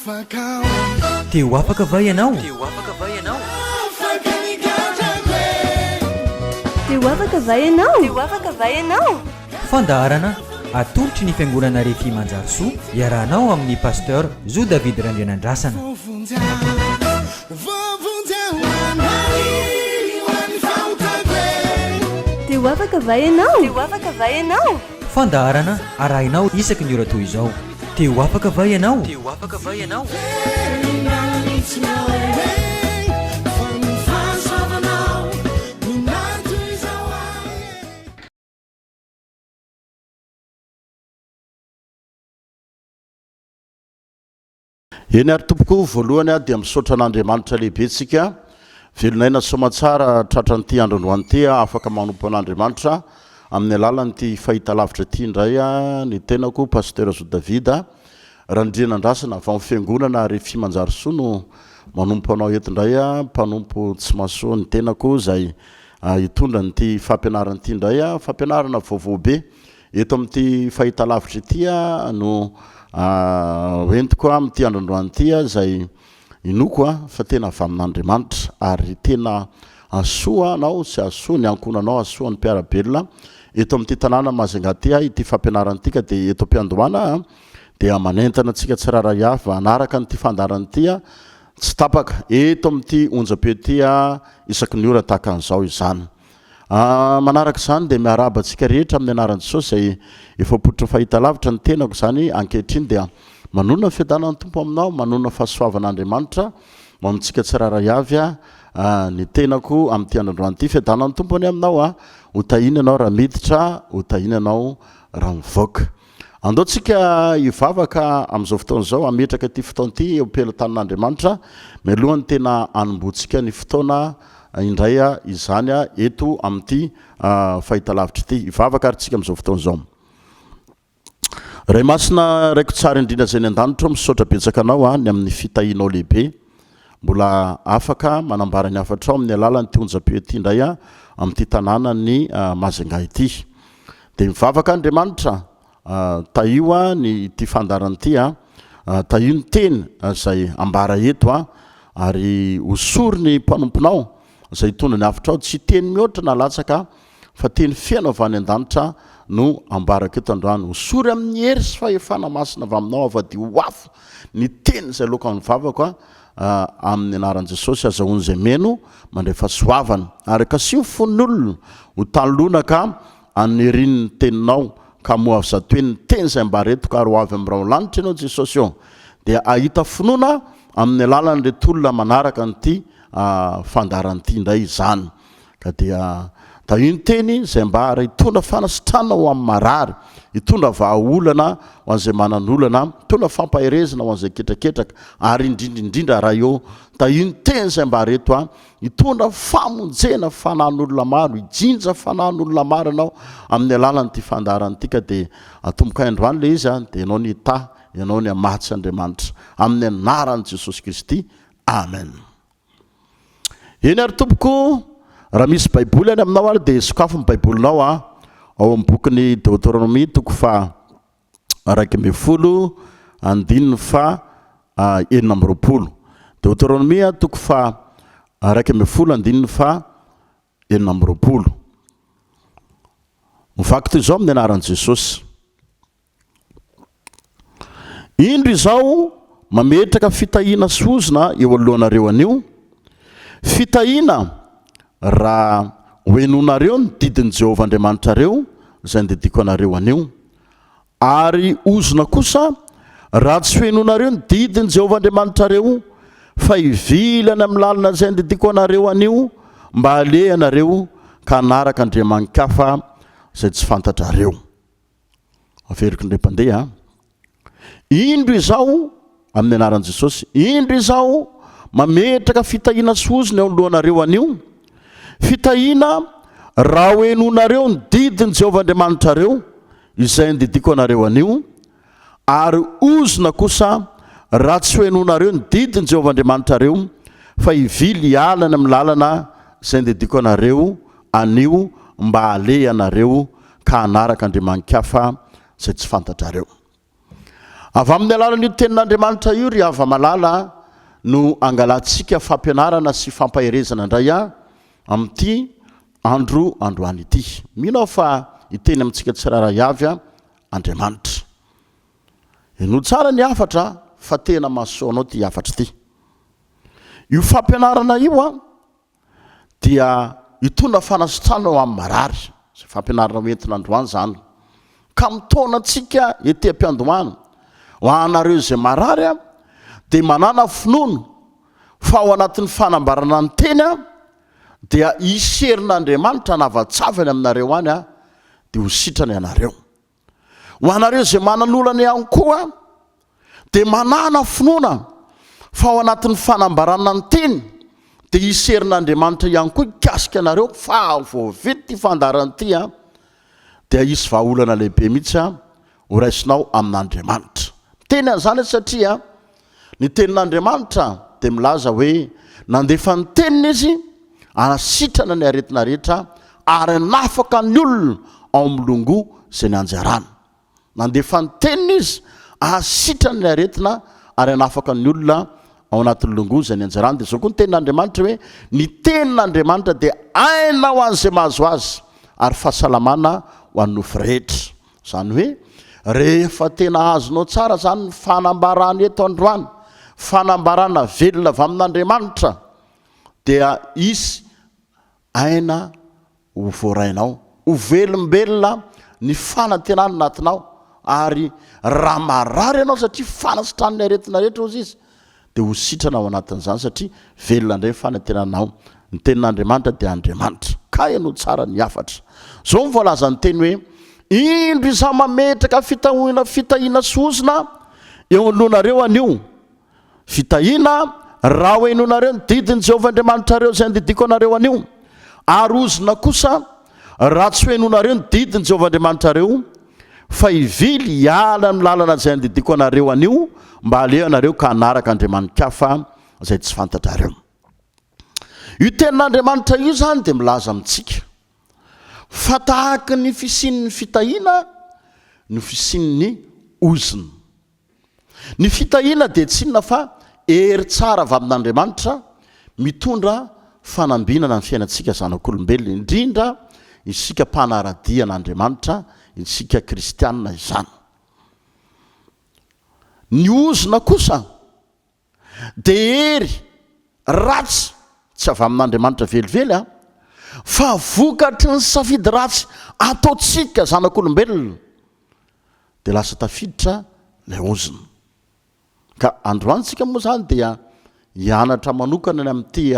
Afaka aho. Te ho afaka va ianao? Te ho afaka va ianao? Afaka ny gadrako e. Te ho afaka va ianao? Te ho afaka va ianao? Fandaharana atolotry ny Fiangonana Refi Manjarisoa iarahanao amin'ny Pasteur Zo David Randrianandrasana. Voavonjy aho, voavonjy aho anay ho an'ny fahotako e. Te ho afaka va ianao? Te ho afaka va ianao? Fandaharana arahinao isaky ny ora toy izao. Te ho afaka va ianao? Te ho afaka va ianao? Eny ary tompoko, voalohany aho dia misaotra an'Andriamanitra lehibe tsika, velon'aina soamatsara tratran'ity andro androany ity aho afaka manompo an'Andriamanitra amin'ny alalan'ity fahitalavitra ity indray ny tenako Pasteur Zo David Randrianandrasana avy amin'ny fiangonana Refi Manjarisoa no manompo anao eto indray mpanompo tsy mahasoa ny tenako izay hitondra an'ity fampianarana ity indray fampianarana vaovao be Eto amin'ity fahitalavitra ity no hoentiko amin'ity andro androany ity izay inoako fa tena avy amin'Andriamanitra ary tena hahasoa anao sy hahasoa ny ankohonanao, hahasoa ny mpiara-belona eto amin'ity tanàna Majunga ity ity fampianarana ity ka dia eto am-piandohana dia manentana antsika tsirairay avy hanaraka an'ity fandaharana ity tsy tapaka eto amin'ity onjam-peo ity isaky ny ora tahaka an'izao izany. Manaraka izany dia miarahaba antsika rehetra amin'ny anaran'i Jesosy izay efa potry ny fahitalavitra ny tenako izany ankehitriny dia manonona ny fiadanan'ny Tompo aminao, manonona fahasoavan'Andriamanitra ho amintsika tsirairay avy ny tenako amin'ity andro androany ity. Fiadanan'ny Tompo anie aminao, ho tahiana ianao raha miditra, ho tahiana ianao raha mivoaka. Andao tsika hivavaka amin'izao fotoana izao, hametraka ity fotoana ity eo am-pelatanan'Andriamanitra mialohan'ny tena hanombohantsika ny fotoana indray izany eto amin'ity fahitalavitra ity. Hivavaka ary tsika amin'izao fotoana izao. Ray Masina, Raiko tsara indrindra izay any an-danitra, misaotra betsaka Anao ny amin'ny fitahianao lehibe. Mbola afaka manambara ny hafatrao amin'ny alalan'ity onjam-peo ity indray amin'ity tanànan'i Majunga ity. Dia mivavaka Andriamanitra, tahio ny ity fandaharana ity, tahio ny teny izay ambara eto, ary hosory ny mpanomponao izay hitondra ny hafatrao, tsy teny mihoatra na latsaka fa teny feno avy any an-danitra no ambarako eto androany. Hosory amin'ny hery sy fahefana masina avy aminao avadio ho afo ny teny izay aloaka amin'ny vavako amin'ny anaran'i Jesosy azahoan'izay mino mandray fahasoavana ary kasiho fon'ny olona ho tany lonaka aniriany ny teninao ka moa avy zato heny ny teny izay ambara eto ka ary ho avy amin'ny rahon'ny lanitra ianao Jesosy ô dia hahita finoana amin'ny alalan'ireto olona manaraka an'ity fandaharana ity indray izany Ka dia tahio ny teny izay ambara hitondra fanasitranana ho amin'ny marary, hitondra vahaolana ho an'izay manan'olana, hitondra fampaherezana ho an'izay ketraketraka, ary indrindra indrindra Ray ô, tahio ny teny izay ambara eto an, hitondra famonjena fanan'olona maro, hijinja fanan'olona maro ianao amin'ny alalan'ity fandaharana ity, ka dia atomboka androany ilay izy an, dia ianao ny hitahy, ianao ny hamatsy Andriamanitra, amin'ny anaran'i Jesosy Kristy, Amen. Eny ary tompoko, raha misy baiboly any aminao ary dia sokafo ny baibolinao a, ao amin'ny bokin'ny Deoteronomia toko faha 11 andininy faha 26. Deoteronomia toko faha 11 andininy faha 26. Mivaky toy izao amin'ny anaran'i Jesosy. Indro izaho mametraka fitahiana sy ozona eo alohanareo anio, fitahiana raha hohenoinareo ny didin'i Jehovah Andriamanitrareo izay andidiako anareo anio, ary ozona kosa raha tsy hohenoinareo ny didin'i Jehovah Andriamanitrareo, fa hivily any amin'ny lalana izay andidiako anareo anio mba haleha ianareo ka hanaraka andriamani-kafa izay tsy fantatrareo. Averiko indray mpandeha a. Indro izaho, amin'ny anaran'i Jesosy, indro izaho mametraka fitahiana sy ozona eo anoloanareo anio, fitahiana raha ho henoinareo ny didin'i Jehovah Andriamanitrareo izay andidiako anareo anio, ary ozona kosa raha tsy ho henoinareo ny didin'i Jehovah Andriamanitrareo, fa hivily hiala any amin'ny lalana izay andidiako anareo anio mba haleha ianareo ka hanaraka andriamani-kafa izay tsy fantatrareo. Avy amin'ny alalan'io Tenin'Andriamanitra io ry hava-malala no angalantsika fampianarana sy fampaherezana indray amin'ity andro androany ity. Mino aho fa hiteny amintsika tsirairay avy Andriamanitra. Henoy tsara ny hafatra fa tena mahasoa anao ity hafatra ity. Io fampianarana io an dia hitondra fanasitranana ho an'ny marary. Izay fampianarana hoentina androany izany. Ka mitaona antsika ety am-piandohana ho anareo izay marary an dia manana finoana fa ao anatin'ny fanambarana ny teny an dia hisy herin'Andriamanitra hanavatsavany aminareo any an dia ho sitrana ianareo. Ho anareo izay manan'olana ihany koa dia manàna finoana fa ao anatin'ny fanambarana ny teny dia hisy herin'Andriamanitra ihany koa hikasika anareo fa vao vita ity fandaharana ity an, dia hisy vahaolana lehibe mihitsy an ho raisinao amin'Andriamanitra. Miteny an'izany aho satria ny tenin'Andriamanitra dia milaza hoe nandefa ny teniny izy hanasitrana ny aretina rehetra ary hanafaka ny olona ao amin'ny longoa izay nianjarany. Nandefa ny teniny izy hahasitrana ny aretina ary hanafaka ny olona ao anatin'ny longoa izay nianjarany. Dia izao koa ny tenin'Andriamanitra hoe ny tenin'Andriamanitra dia aina ho an'izay mahazo azy ary fahasalamana ho an'ny nofo rehetra. Izany hoe rehefa tena azonao tsara izany ny fanambarana eto androany, fanambarana velona avy amin'Andriamanitra, dia hisy aina ho voarainao, ho velombelona ny fanantenana anatinao, ary raha marary ianao satria fanasitran'ny aretina rehetra hozy izy, dia ho sitrana ao anatin'izany satria velona indray ny fanantenanao. Ny tenin'Andriamanitra dia Andriamanitra. Ka henoy tsara ny hafatra. Izao no voalazan'ny teny hoe, Indro izaho mametraka fitahiana fitahiana sy ozona eo anoloanareo anio. Fitahiana raha ho henoinareo ny didin'i Jehovah Andriamanitrareo izay andidiako anareo anio, ary ozona kosa raha tsy ho henoinareo ny didin'i Jehovah Andriamanitrareo, fa hivily hiala amin'ny lalana izay andidiako anareo anio, mba halehanareo ka hanaraka andriamani-kafa izay tsy fantatrareo. Io tenin'Andriamanitra io izany dia milaza amintsika fa tahaka ny fisian'ny fitahiana no fisian'ny ozona. Ny fitahiana dia tsy inona fa hery tsara avy amin'Andriamanitra mitondra fanambinana ny fiainantsika zanak'olombelona, indrindra isika mpanara-dia an'Andriamanitra, isika kristiana izany. Ny ozona kosa dia hery ratsy tsy avy amin'Andriamanitra velively an, fa vokatry ny safidy ratsy ataontsika zanak'olombelona dia lasa tafiditra ilay ozona. Ka androany tsika moa izany dia hianatra manokana ny amin'ity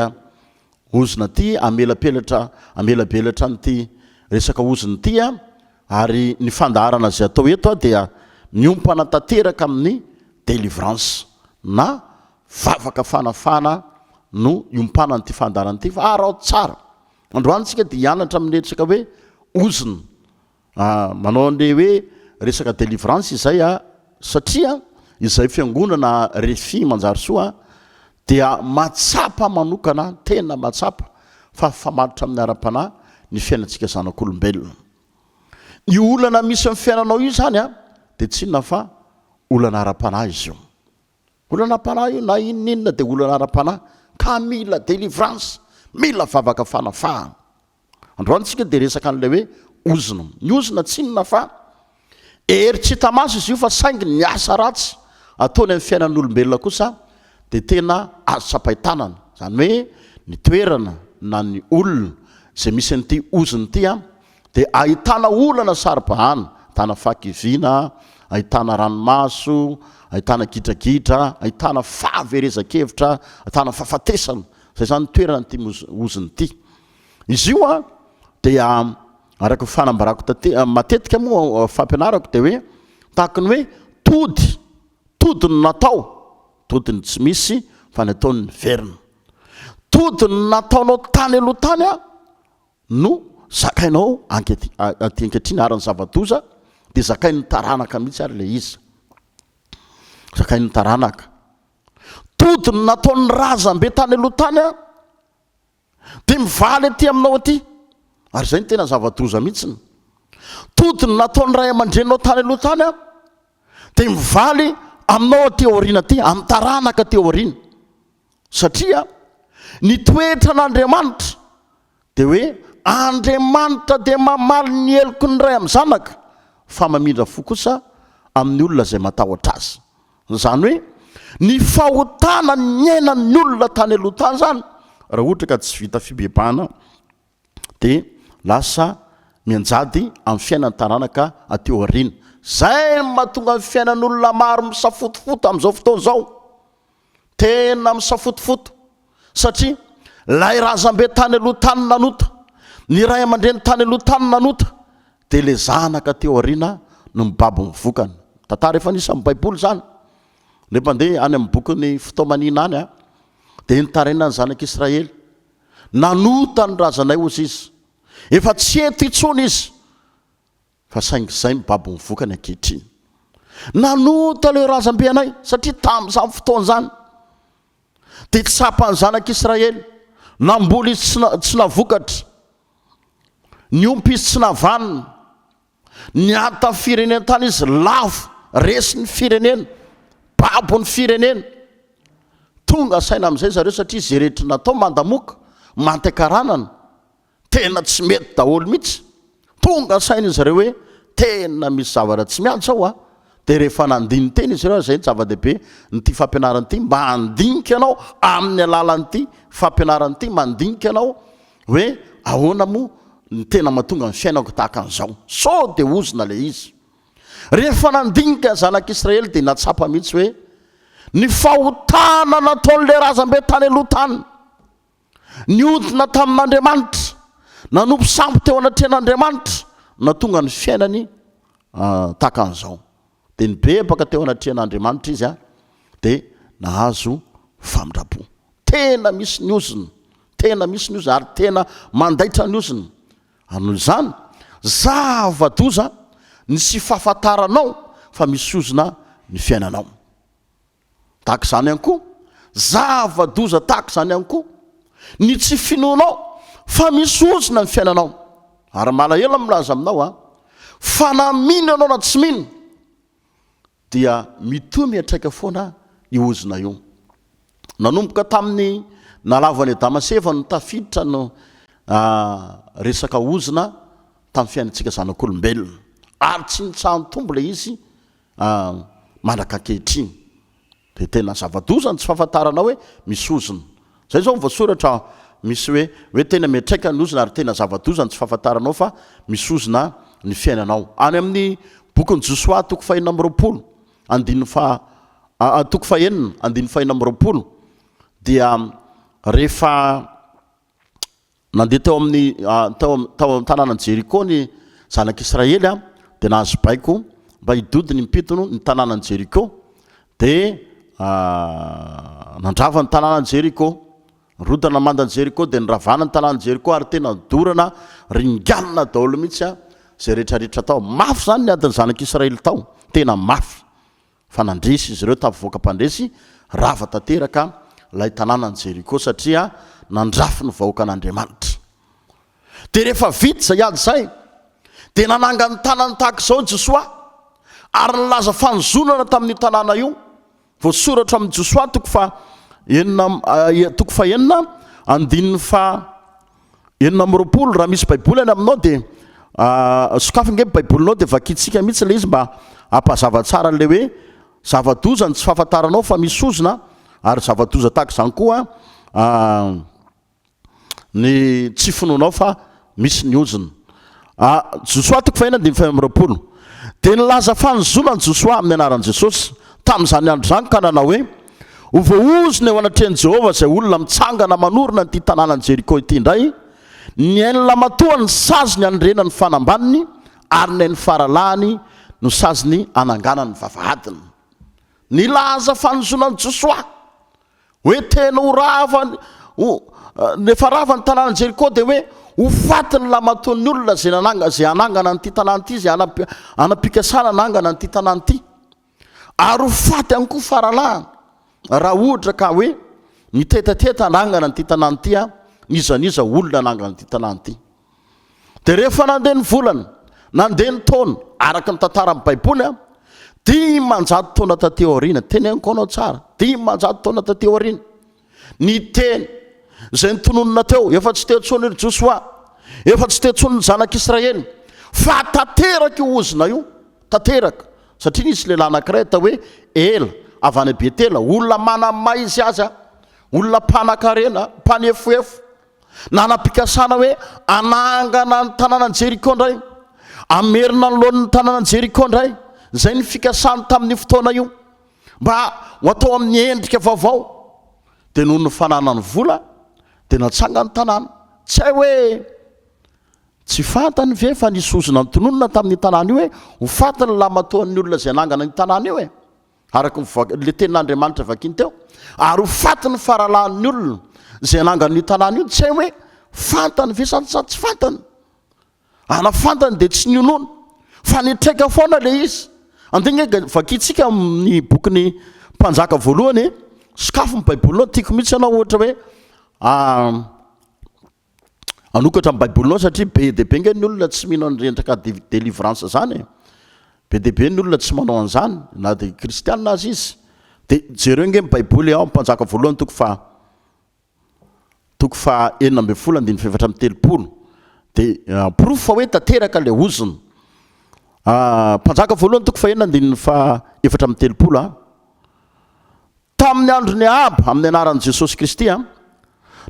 ozona ity, hamelapelatra hamelabelatra an'ity resaka ozona ity ary ny fandaharana izay atao eto dia miompana tanteraka amin'ny délivrance na vavaka fanafahana no iompanan'ity fandaharana ity fa araho tsara. Androany tsika dia hianatra amin'ny resaka hoe ozona. Manao an'le hoe resaka délivrance izay a, satria izay fiangonana Refi Manjarisoa dia mahatsapa manokana, tena mahatsapa fa mifamatotra amin'ny ara-panahy ny fiainantsika zanak'olombelona. Io olana misy amin'ny fiainanao io izany a, dia tsy inona fa olana ara-panahy izy io. Olana ara-panahy io na inona inona dia olana ara-panahy ka mila délivrance, mila vavaka fanafahana. Androany tsika dia resaka an'ilay hoe ozona. Ny ozona tsy inona fa hery tsy hita maso izy io fa saingy ny asa ratsy ataony amin'ny fiainan'olombelona kosa dia tena azo tsapain-tanana. Izany hoe ny toerana na ny olona izay misy an'ity ozona ity dia ahitana olana saro-bahana, ahitana fahakiviana, ahitana ranomaso, ahitana gidragidra, ahitana fahaverezan-kevitra, ahitana fahafatesana. Izay izany ny toerana ity ozona ity. Izy io an dia araka ny fanambarako tate- matetika moa fampianarako dia hoe tahaka ny hoe tody, tody no natao, tody ny tsy misy fa ny ataony miverina. Tody ny nataonao tany aloha tany an no zakainao ankety- aty ankehitriny ary ny zava-doza dia zakain'ny taranaka mihitsy ary ilay izy. Zakain'ny taranaka. Tody ny nataon'ny razambe tany aloha tany an Dia mivaly aty aminao aty. Ary izay no tena zava-doza mihitsiny. Tody ny nataon'ny ray aman-dreninao tany aloha tany an, dia Dia mivaly aminao aty aoriana aty, amin'ny taranaka aty aoriana. Satria ny toetran'Andriamanitra dia hoe Andriamanitra dia mamaly ny heloky ny ray amin'ny zanaka fa mamindra fo kosa amin'ny olona izay matahotra azy. Izany hoe ny fahotana niainan'ny olona tany aloha tany izany raha ohatra ka tsy vita fibebahana dia lasa mianjady amin'ny fiainan'ny taranaka aty aoriana. Izay no mahatonga ny fiainan'olona maro misafotofoto amin'izao fotoana izao. Tena misafotofoto satria ilay razambe tany aloha tany nanota, ny ray aman-dreny tany aloha tany nanota, dia ilay zanaka aty aoriana no mibaby ny vokany. Tantara efa nisy amin'ny Baiboly izany. Ilay mpandeha any amin'ny bokin'ny fitaomaniana any dia nitaraina ny zanak'Israely. Nanota ny razanay hozy izy. Efa tsy eto intsony izy. Fa saingy izay mibaby ny vokany ankehitriny. Nanota ilay razambe anay satria tamin'izany fotoana izany dia tsapan'ny zanak'Israely, namboly izy tsy navokatra, niompy izy tsy navanona, niady tamin'ny firenena tany izy lavo, resy ny firenena, babo ny firenena. Tonga saina amin'izay zareo satria izay rehetra natao mandamoka, mantekarànana. Tena tsy mety daholo mihitsy. Tonga saina izy ireo hoe tena misy zavatra tsy miady zao a. Dia rehefa nandini-tena izy ireo, izay ny zava-dehibe n'ity fampianarana ity, mba handinika anao amin'ny alalan'ity fampianarana ity, mandinika anao hoe ahoana moa ny tena mahatonga ny fiainako tahaka an'izao. Sao dia ozona ilay izy. Rehefa nandinika ny zanak'Israely dia nahatsapa mihitsy hoe ny fahotana nataon'ilay razambe tany aloha tany, Niodina tamin'Andriamanitra, nanompo sampy teo anatrehan'Andriamanitra, nahatonga ny fiainany tahaka an'izao. Dia nibebaka teo anatrehan'Andriamanitra izy dia nahazo famindram-po. Tena misy ny ozona, tena misy ny ozona ary tena mandaitra ny ozona. Ary noho izany, zava-doza ny tsy fahafantaranao fa misy ozona ny fiainanao. Tahaka izany ihany koa, zava-doza tahaka izany ihany koa, ny tsy finoanao fa misy ozona ny fiainanao. Ary malahelo aho milaza aminao a, fa na mino ianao na tsy mino, dia mitohy miantraika foana io ozona io. Nanomboka tamin'ny nalavo an'i Adama sy Eva no tafiditra ny resaka ozona tamin'ny fiainantsika zanak'olombelona. Ary tsy nitsaha-nitombo ilay izy mandraka ankehitriny. Dia tena zava-doza ny tsy fahafantarana hoe misy ozona. Izay izao ny voasoratra misy hoe hoe tena miantraika ny ozona ary tena zava-doza ny tsy fahafantaranao fa misy ozona ny fiainanao. Any amin'ny bokin'i Josoa toko fahenina amby 20 andininy faha toko fahenina andininy fahenina amby 20 dia rehefa Nandeha teo amin'ny tao tao amin'ny tanànan'i Jeriko ny zanak'Israely dia nahazo baiko mba hidodina impito ny tanànan'i Jeriko dia nandrava ny tanànan'i Jeriko. Nirodana ny mandan'i Jeriko dia niravana ny tanànan'i Jeriko ary tena nodorana ringanina daholo mihitsy izay rehetrarehetra tao. Mafy izany ny adin'ny zanak'Israely tao, tena mafy. Fa nandresy izy ireo tafavoaka mpandresy, rava tanteraka ilay tanànan'i Jeriko satria nandrafy ny vahoakan'Andriamanitra. Dia rehefa vita izay ady izay, dia nananga ny tanany tahaka izao i Josoa ary nilaza fanozonana tamin'io tanàna io. Voasoratra amin'i Josoa toko faha enina, toko fahenina, andininy faha 26, raha misy baiboly any aminao dia sokafy ange ny baibolinao dia vakintsika mihitsy ilay izy mba hampazava tsara an'ilay hoe zava-doza ny tsy fahafantaranao fa misy ozona ary zava-doza tahaka izany koa ny tsy finoanao fa misy ny ozona. Josoa toko fahena andininy faha 26. Dia nilaza fanozonana Josoa amin'ny anaran'i Jesosy tamin'izany andro izany ka nanao hoe, Ho voaozona eo anatrehan'i Jehovah izay olona mitsangana manorina an'ity tanànan'i Jeriko ity indray, ny ain'ny lamatoany ny saziny hanorenany ny fanambaniny, ary ny ain'ny faralahiny no saziny hananganany ny vavahadiny. Nilaza fanozonan'i Josoa hoe tena ho rava, ho, rehefa rava ny tanànan'i Jeriko dia hoe ho faty ny lamatoan'ny olona izay nananga, izay hanangana an'ity tanàna ity, izay hanam-pikasana hanangana an'ity tanàna ity. Ary ho faty ihany koa faralahany raha ohatra ka hoe mitetateta hanangana an'ity tanàna ity aho, n'iza n'iza olona hanangana an'ity tanàna ity. Dia rehefa nandeha ny volana, nandeha ny taona, araka ny tantaran'ny Baiboly, 500 taona taty aoriana, teneniko anao tsara, 500 taona taty aoriana, ny teny izay notononina teo, efa tsy teo intsony ry Josoa, efa tsy teo intsony ny zanak'Israely, fa tanteraka io ozona io, tanteraka, satria nisy lehilahy anankiray atao hoe Ela, avy any Betela, olona manamay izy aza, olona mpanan-karena, mpanefoefo, Nanam-pikasana hoe hanangana ny tanànan'i Jeriko indray, hamerina ny laonin'ny tanànan'i Jeriko indray. Izay ny fikasany tamin'io fotoana io, mba ho atao amin'ny endrika vaovao. Dia noho ny fananany vola, dia natsangany ny tanàna. Tsy hay hoe tsy fantany ve fa nisy ozona notononina tamin'io tanàna io hoe ho faty ny lahimatoan'ny olona izay hanangana io tanàna io e. Araka ny voa- ilay tenin'Andriamanitra vakiny teo, ary ho faty ny faralahin'ny olona izay hanangana io tanàna io, tsy hay hoe fantany ve sa sa tsy fantany. Ana fantany dia tsy nionona, fa nitraika foana ilay izy. Andeha nge vakintsika amin'ny bokin'ny Mpanjaka voalohany e, sokafy ny Baibolinao, tiako mihitsy ianao ohatra hoe Hanokatra ny baibolinao satria be dia be nge ny olona tsy mino an'ireny resaka délivrance zany e. Be dia be ny olona tsy manao an'izany na dia kristianina aza izy. Dia jereo nge ny baiboly ao Mpanjaka voalohany toko faha toko faha 16 andininy faha 34. Dia porofo fa hoe tanteraka ilay ozona. Mpanjaka voalohany toko faha enina andininy faha 34 a. Tamin'ny andron'i Ahaba, amin'ny anaran'i Jesosy Kristy,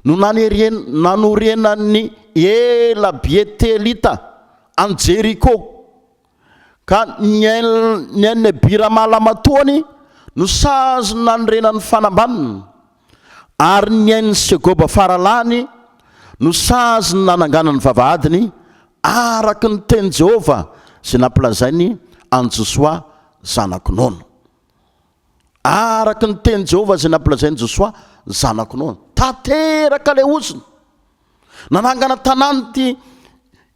no nanorenan'ny Ela-Betelita an'i Jeriko, ka ny ain'i Abirama lamatoany no sazy nanorenany fanambanina, ary ny ain'i Segoba faralahiny no sazy nananganany vavahadiny, araka ny tenin'i Jehovah izay nampilazainy an'i Josoa zanak'i Nona. Araka ny tenin'i Jehovah izay nampilazain'i Josoa zanak'i Nona. Tanteraka ilay ozona. Nanangana tanàna ity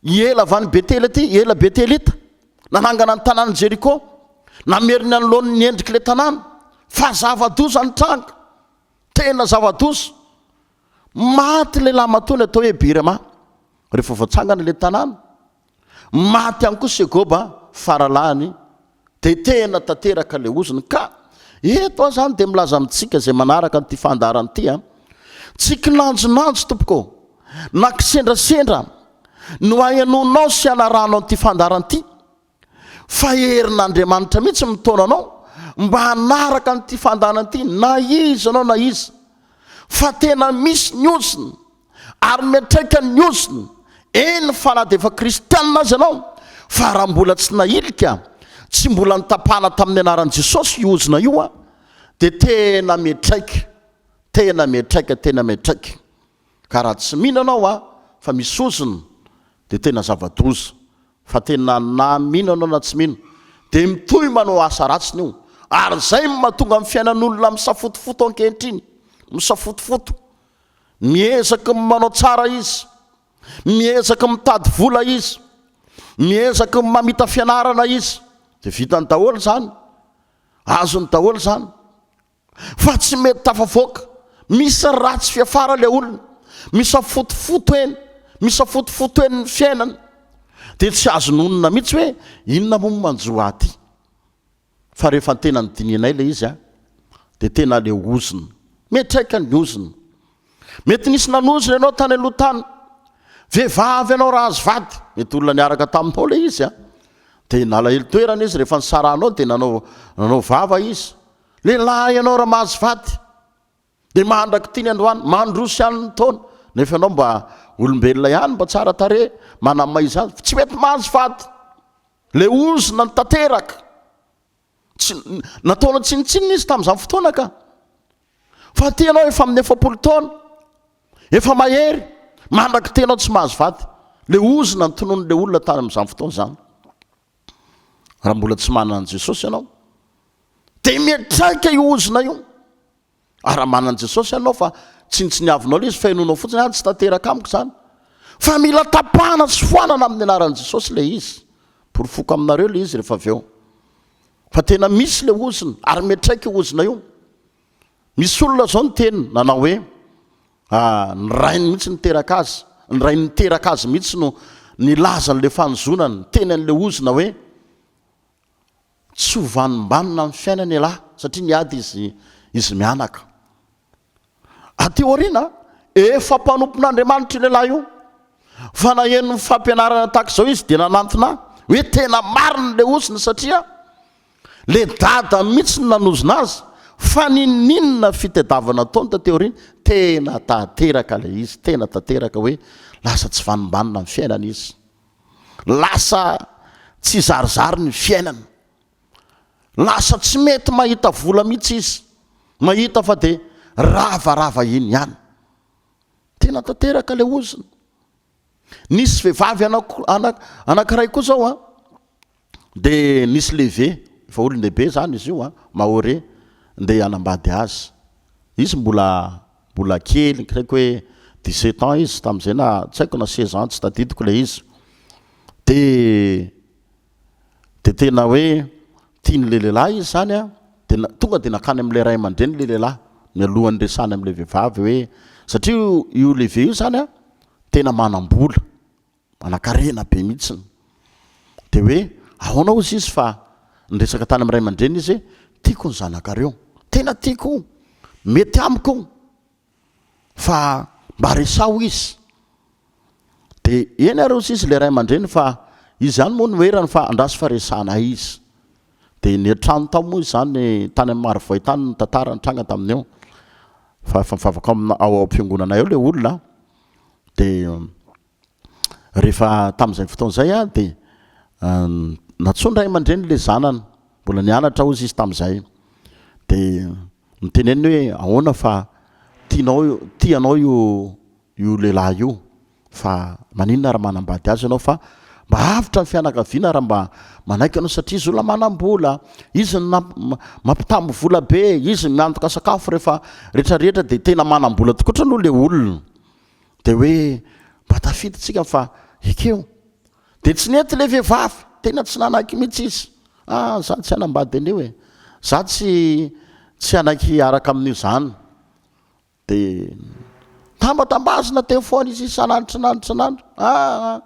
i Ela avy any Betela ity, Ela Betelita. Nanangana ny tanàn'i Jeriko. Namerina ny laoniny ny endrik'ilay tanàna. Fa zava-doza nitranga. Tena zava-doza. Maty ilay lahimatoa atao hoe Birama. Rehefa voatsangana ilay tanàna. Maty ihany koa Segoba faralahiny dia tena tanteraka ilay ozona. Ka eto aho izany dia milaza amintsika izay manaraka an'ity fandaharana ity an, tsy kinanjonanjo tompoko ô, na kisendrasendra no ahenoanao sy anarahanao an'ity fandaharana ity, fa herin'Andriamanitra mihitsy mitaona anao mba hanaraka an'ity fandaharana ity na iza ianao na iza, fa tena misy ny ozona. ary miantraika ny ozona, eny fa na dia efa kristianina aza ianao, fa raha mbola tsy nahilika, tsy mbola notapahana tamin'ny anaran'i Jesosy io ozona io an, dia tena miantraika, tena miantraika, tena miantraika. Ka raha tsy mino ianao an, fa misy ozona, dia tena zava-doza, fa tena na mino ianao na tsy mino, dia mitohy manao asa ratsiny io, ary izay no mahatonga ny fiainan'olona misafotofoto ankehitriny, misafotofoto. Miezaka manao tsara izy, miezaka mitady vola izy, miezaka mamita fianarana izy, dia vitany daholo izany, azony daholo izany, fa tsy mety tafavoaka, misy ratsy fiafara ilay olona, misafotofoto eny, misafotofoto eny ny fiainana, dia tsy azony onona mihitsy hoe inona moa no manjo ahy ity. Fa rehefa tena nodinihinay ilay izy an, dia tena ilay ozona. Miantraika ny ozona. Mety nisy nanozona ianao tany aloha tany. Vehivavy ianao raha azo vady. Mety olona niaraka taminao ilay izy an. Dia nalahelo toerana izy rehefa nisarahanao dia nanao nanao vava izy. Lehilahy ianao raha mahazo vady. Dia mandrak'ity ny androany, mandroso ihany ny taona. Nefa ianao mba olombelona ihany, mba tsara tarehy, manamay izany. Tsy mety mahazo vady. Ilay ozona no tanteraka. Tsy, nataonao tsinontsinona izy tamin'izany fotoana ka. Fa aty ianao efa amin'ny 40 taona, efa mahery, mandrak'ity ianao tsy mahazo vady. Ilay ozona no tonon'ilay olona tany amin'izany fotoana izany. Raha mbola tsy manana an'i Jesosy ianao, dia miantraika io ozona io. Ary raha manana an'i Jesosy ianao fa tsinontsiniavinao ilay izy, fenoinao fotsiny, ah tsy tanteraka amiko izany. Fa mila tapahana sy foanana amin'ny anaran'i Jesosy ilay izy. Porofoko aminareo ilay izy rehefa avy eo. Fa tena misy ilay ozona, ary miantraika io ozona io. Misy olona izao niteny nanao hoe, ah, ny rainy mihitsy niteraka azy, ny rainy niteraka azy mihitsy no nilaza an'ilay fanozonana, niteny an'ilay ozona hoe, Tsy tsy ho vanombanona amin'ny fiainana ialahy satria niady izy izy mianaka. Aty aoriana, efa mpanompon'Andriamanitra io lehilahy io, fa naheno ny fampianarana tahaka izao izy dia nanantona hoe tena marina ilay ozona satria le dada mihitsy no nanozona azy fa n'inon'inona fitedavana ataony taty aoriana tena tanteraka ilay izy, tena tanteraka hoe lasa tsy vanombanona ny fiainana izy, lasa tsy zarizary ny fiainana. Lasa tsy mety mahita vola mihitsy izy, mahita fa dia ravarava eny ihany. Tena tanteraka ilay ozona. Nisy vehivavy anankiray koa izao an, dia nisy lehibe, efa olon-dehibe izany izy io an, Mahorais, ndeha hanambady azy. Izy mbola mbola kely, tsy haiko hoe 17 ans izy tamin'izay na tsy haiko na 16 ans, tsy tadidiko ilay izy. Dia Dia tena hoe tian'ilay lehilahy izy izany an, dia tonga dia nankany amin'ilay ray aman-dreny ilay lehilahy, mialohan'ny niresahany amin'ilay vehivavy hoe, satria io io lehibe io izany an, tena manam-bola, manankarena be mihitsiny. Dia hoe ahoana hozy izy fa niresaka tany amin'ny ray aman-dreniny izy hoe, tiako ny zanakareo, tena tiako io, mety amiko io. Fa mba resaho izy. Dia eny ary hozy izy ilay ray aman-dreny fa izy ihany moa no erany fa andraso fa resahanay izy. Dia niantrano tao moa izany tany amin'ny Marovoay tany ny tantara nitranga tamin'io. Fa efa mivavaka ao amina ao am-piangonanay ao ilay olona. Dia rehefa tamin'izay fotoana izay aho dia nantsoin'ny ray aman-dreny ilay zanany, mbola nianatra hozy izy tamin'izay. Dia Niteneniny hoe ahoana fa tianao tianao io io lehilahy io fa maninona raha manambady azy ianao fa mba avotra ny fianakaviana raha mba manaiky ianao satria izy olona manam-bola, izy no mampitambo vola be, izy no miantoka sakafo rehefa rehetra rehetra dia tena manam-bola tokotra aloha ilay olona. Dia hoe mba tafiditsika fa ekeo. Dia tsy nety ilay vehivavy, tena tsy nanaiky mihitsy izy. Ah, za tsy hanambady an'io e. Za tsy tsy hanaiky hiaraka amin'io zany. Dia tambatambazina teo foana izy isan'andro isan'andro isan'andro. Ah,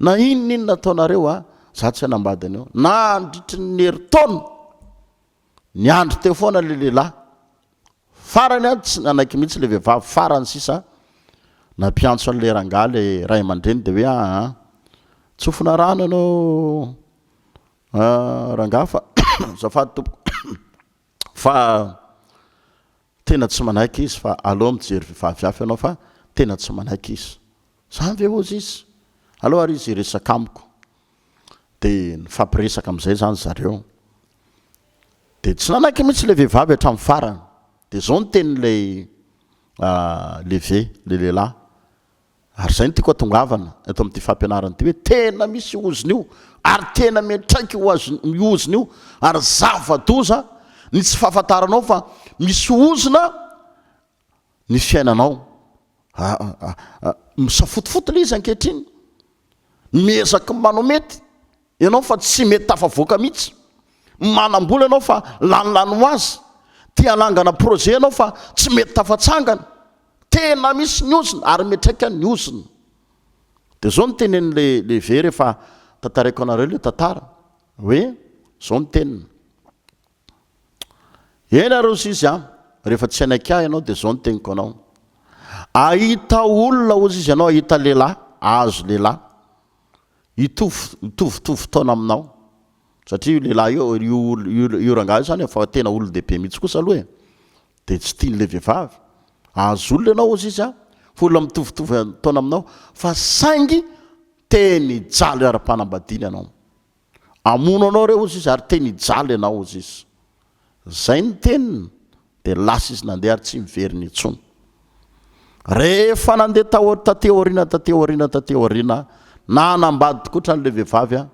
na inona inona ataonareo ah, za tsy hanambady an'io. Nandritry ny herintaona, niandry teo foana ilay lehilahy. Farany an, tsy nanaiky mihitsy ilay vehivavy, farany sisa nampiantso an'ilay rangahy ilay ray aman-dreny dia hoe aa tsofina rano ianao rangahy fa azafady tompoko fa tena tsy manaiky izy fa aleo mijery vehivavy hafa ianao fa tena tsy manaiky izy. Zany ve hozy izy? Aleo ary izy hiresaka amiko. Dia nifampiresaka amin'izay izany zareo. Dia tsy nanaiky mihitsy ilay vehivavy hatramin'ny farany. Dia izao ny tenin'ilay leve, ilay lehilahy. Ary izay no tiako hatongavana eto amin'ity fampianarana ity hoe tena misy io ozona io ary tena miantraika io io ozona io ary zava-doza ny tsy fahafantaranao fa misy ozona ny fiainanao. Misafotofoto ilay izy ankehitriny. Miezaka manao mety ianao fa tsy mety tafavoaka mihitsy. Manam-bola ianao fa lanilany ho azy. Te hanangana projet ianao fa tsy mety tafatsangana. Tena misy ny ozona ary miantraika ny ozona. Dia izao no tenenin'ilay lehibe rehefa tantaraiko anareo ilay tantara hoe izao no teniny. Eny ary hozy izy an, rehefa tsy hanaiky ahy ianao dia izao no teniko anao. Ahita olona hozy izy ianao, ahita lehilahy, ahazo lehilahy hitovy mitovitovy taona aminao. Satria io lehilahy io, io io io rangahy io izany efa tena olon-dehibe mihitsy kosa aloha e. Dia tsy tian'ilay vehivavy. Ahazo olona ianao hozy izy an, fa olona mitovitovy taona aminao, fa saingy teny hijaly ara-panambadiana ianao. Hamono anao ireo hozy izy ary teny hijaly ianao hozy izy. Zay ny teniny dia lasa izy nandeha ary tsy niverina intsony. Rehefa nandeha tao taty aoriana taty aoriana taty aoriana nanambady tokoa hatrany ilay vehivavy an,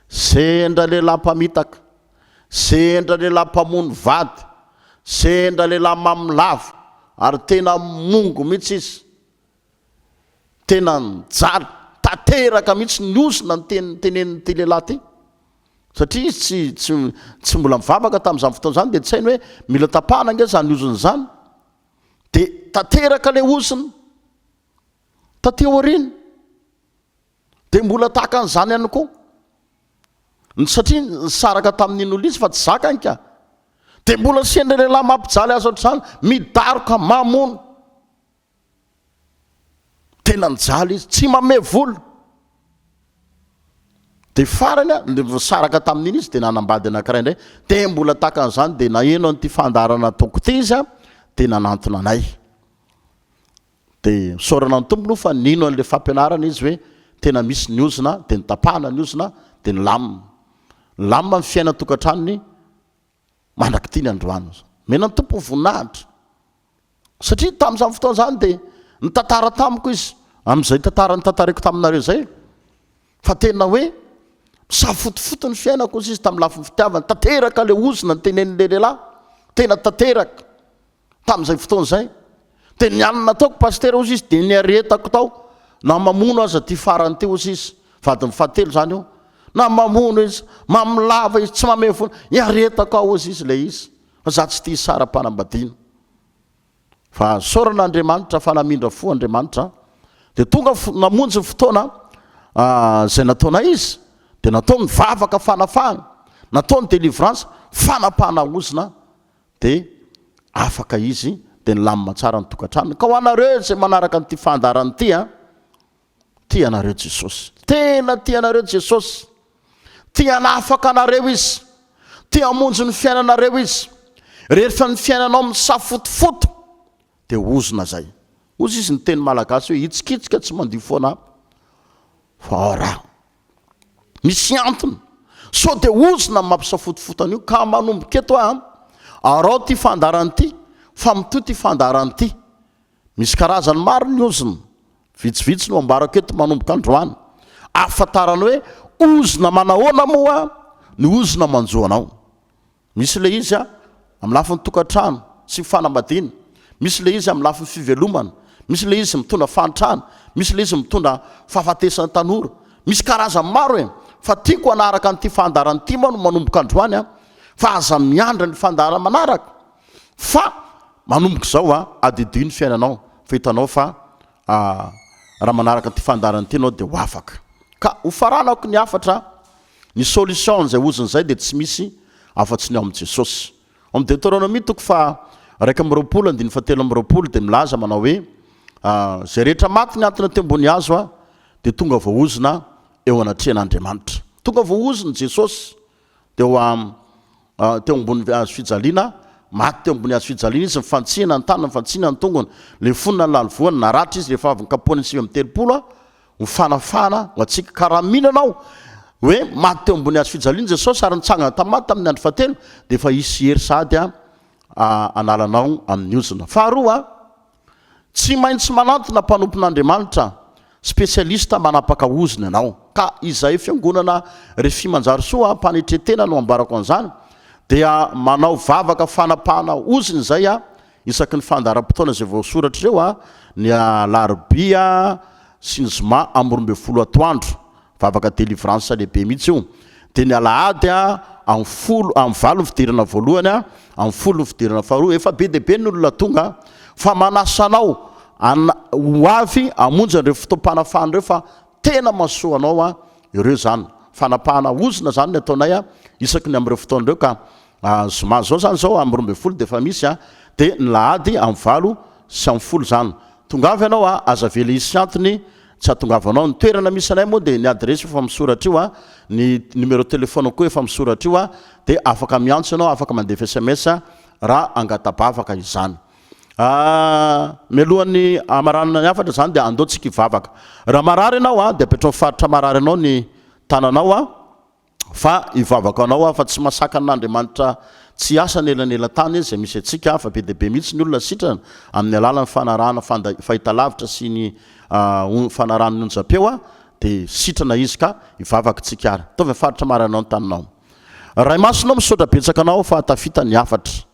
sendra lehilahy mpamitaka, sendra lehilahy mpamono vady, sendra lehilahy mamo lava ary tena mongo mihitsy izy. Tena nijaly tanteraka mihitsy ny ozona ny teny notenenin'ity lehilahy ity. Satria izy tsy tsy tsy mbola mivavaka tamin'izany fotoana izany dia tsy hainy hoe mila tapahana ange izany ozona izany. Dia tanteraka ilay ozona. Taty aoriana dia mbola tahaka an'izany ihany koa. Satria nisaraka tamin'iny olona izy fa tsy zakany ka. Dia mbola sendra lehilahy mampijaly azy ohatr'izany, midaroka, mamono. Tena nijaly izy, tsy manome vola. Dia farany a, nisaraka tamin'iny izy dia nanambady anankiray indray. Dia mbola tahaka an'izany dia naheno an'ity fandaharana ataoko ity izy a, dia nanantona anay. Dia misaorana ny Tompo aloha fa nino an'ilay fampianarana izy hoe tena misy ny ozona, dia notapahana ny ozona, dia nilamina. Nilamina ny fiainan-tokantranony mandrak'ity ny androany. Omena ny Tompo ny voninahitra. Satria tamin'izany fotoana izany dia nitantara tamiko izy, amin'izay tantara notantaraiko taminareo izay, fa tena hoe misafotofoto ny fiainako hozy izy tamin'ny lafiny fitiavana, tanteraka ilay ozona notenenin'ilay lehilahy, tena tanteraka. Tamin'izay fotoana izay, dia ny an'ny nataoko pasitera hozy izy dia niaretako tao, na mamono aza ity farany ity hozy izy, vadiny fahatelo izany io, na mamono izy, mamolava izy, tsy mamehy vola, niaretako ao hozy izy ilay izy, fa za tsy tia hisara-panambadiana. Fa isaorana Andriamanitra fa namindra fo Andriamanitra, dia tonga namonjy ny fotoana izay nataonay izy, dia natao ny vavaka fanafahana, natao ny délivrance, fanapahana ozona, dia afaka izy dia nilamina tsara ny tokantranony. Ka ho anareo izay manaraka an'ity fandaharana ity an, tia anareo Jesosy. Tena tia anareo Jesosy. Tia hanafaka anareo Izy. Tia hamonjy ny fiainanareo Izy. Rehefa ny fiainanao misafotofoto dia ozona izay. Hozy izy ny teny malagasy hoe hitsikitsika tsy mandio foana fa ao raha. Misy antony. Sao dia ozona ny mampisafotofoto an'io ka manomboka eto aho an, araho ity fandaharana ity fa mitohy ity fandaharana ity. Misy karazany maro ny ozona. Vitsivitsy no ambarako eto manomboka androany. Ahafantarana hoe ozona manahoana moa ny ozona manjo anao. Misy ilay izy amin'ny lafiny tokantrano sy fanambadiana, misy ilay izy amin'ny lafiny fivelomana, misy ilay izy mitondra fahantrana, misy ilay izy mitondra fahafatesan'ny tanora. Misy karazany maro e! Fa tiako hanaraka an'ity fandaharana ity moa no manomboka androany an! Fa aza miandry ny fandaharana manaraka fa manomboka izao an, adidio ny fiainanao fa hitanao fa raha manaraka an'ity fandaharana ity ianao dia ho afaka. Ka hofaranako ny hafatra. Ny solution an'izay ozona izay dia tsy misy afa-tsy ny ao amin'i Jesosy. Ao amin'ny Deoteronomia toko faha 21 andininy faha 23 dia milaza manao hoe, Izay rehetra maty nihantona teo ambony hazo dia tonga voaozona eo anatrehan'Andriamanitra. Tonga voaozona Jesosy teo teo ambony hazo fijaliana, maty teo ambony hazo fijaliana izy, nifantsihana ny tanany, nifantsihana ny tongony, lefona ny lalivoany, naratra izy rehefa avy nikapohana ny 39 ho fanafahana ho antsika. Ka raha mino ianao hoe maty teo ambony hazo fijaliana Jesosy ary nitsangana tamin'ny maty tamin'ny andro fahatelo, dia efa hisy hery sahady hanala anao amin'ny ozona. Faharoa, tsy maintsy manantona mpanompon'Andriamanitra spesialista manapaka ozona ianao. Ka izay fiangonana Refi Manjarisoa ampanetren-tena no ambarako an'izany, dia manao vavaka fanapahana ozona izay Isaky ny fandaharam-potoana izay voasoratra ireo, ny alarobia sy ny zoma amin'ny 12 atoandro, vavaka délivrance lehibe mihitsy io, dia ny alahady amin'ny folo, amin'ny valo ny fidirana voalohany, amin'ny folo ny fidirana faharoa, efa be dia be ny olona tonga fa manasa anao ho avy hamonjy an'ireo fotoam-panafahana ireo fa tena mahasoa anao ireo izany. Fanapahana ozona izany ny ataonay isaky ny amin'ireo fotoana ireo ka Zoma zao zany zao amin'ny 12 dia efa misy a, dia ny lahady amin'ny valo sy amin'ny folo zany. Tongava ianao a, aza avela hisy antony tsy hahatongavanao. Ny toerana misy anay moa dia ny adiresy efa misoratra io a, ny numéro téléphone koa efa misoratra io a, dia afaka miantso ianao, afaka mandefa sms raha angata-bavaka izany. Mialohan'ny hamaranana ny hafatra zany dia andao tsika hivavaka. Raha marary ianao a, dia apetraho faritra marary anao ny tananao a. Fa hivavaka ho anao aho fa tsy mahasakana an'Andriamanitra tsy hiasa anelanelan-tany izay misy antsika fa be dia be mihitsy ny olona sitrana amin'ny alalan'ny fanarahana fahitalavitra sy ny fanarahana ny onjam-peo dia sitrana izy ka hivavaka tsika ary. Ataovy amin'ny faritra marainao ny taninao. Ray Masina ô misaotra betsaka anao fa tafita ny hafatra.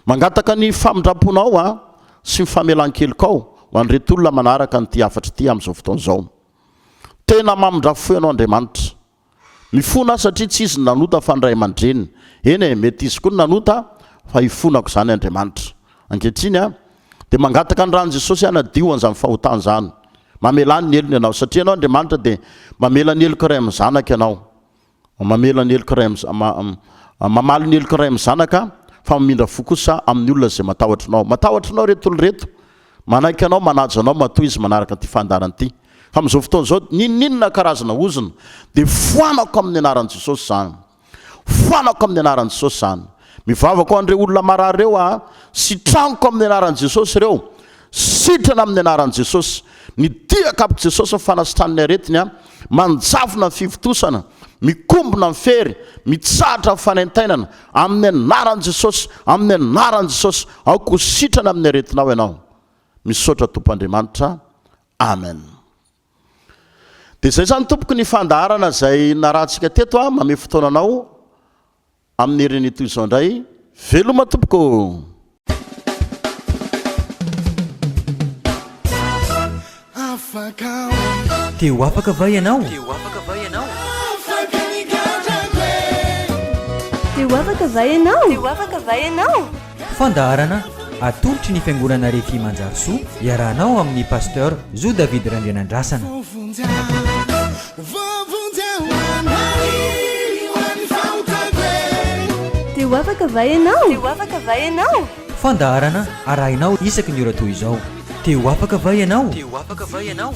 Mangataka ny famindram-ponao aho sy ny famelan-kelokao ho an'ireto olona manaraka an'ity hafatra ity amin'izao fotoana izao. Tena mamindra fo ianao Andriamanitra. Mifona aho satria tsy izy no nanota fa ny ray aman-dreniny. Eny e, mety izy koa no nanota fa ifonako izany Andriamanitra. Ankehitriny aho dia mangataka ny ran'i Jesosy hanadio an'izany fahotana izany. Mamelà ny helony ianao satria ianao Andriamanitra dia mamela ny heloka ray amin'ny zanaka ianao. Mamela ny heloky ray amin'ny mamaly ny heloky ray amin'ny zanaka fa mamindra fo kosa amin'ny olona izay matahotra anao. Matahotra anao ireto olona ireto. Manaiky anao, manaja anao matoa izy manaraka ity fandaharana ity. Fa amin'izao fotoana izao, n'inon'inona karazana ozona dia foanako amin'ny anaran'i Jesosy izany. Foanako amin'ny anaran'i Jesosy izany. Mivavaka ho an'ireo olona marary ireo aho, sitraniko amin'ny anaran'i Jesosy ireo. Sitrana amin'ny anaran'i Jesosy. Ny dia kapok'i Jesosy ny fanasitran'ny aretiny a, manjavona ny fivontosana, mikombona ny fery, mitsahatra ny fanaintainana, amin'ny anaran'i Jesosy, amin'ny anaran'i Jesosy, aoka ho sitrana amin'ny aretinao ianao. Misaotra Tompo Andriamanitra. Amen. Dia izay izany tompoko ny fandaharana izay narahantsika teto a, mamehy fotoana anao Amin'ny heriny toy izao indray, veloma tompoko ô! Te ho afaka va ianao? Te ho afaka va ianao? Te ho afaka va ianao? Te ho afaka va ianao? Fandaharana atolotry ny Fiangonana Refi Manjarisoa iarahanao amin'ny Pasteur Zo David Randrianandrasana. Te ho afaka va ianao? Te ho afaka va ianao? Fandaharana arahinao isaky ny ora toy izao. Te ho afaka va ianao? Te ho afaka va ianao?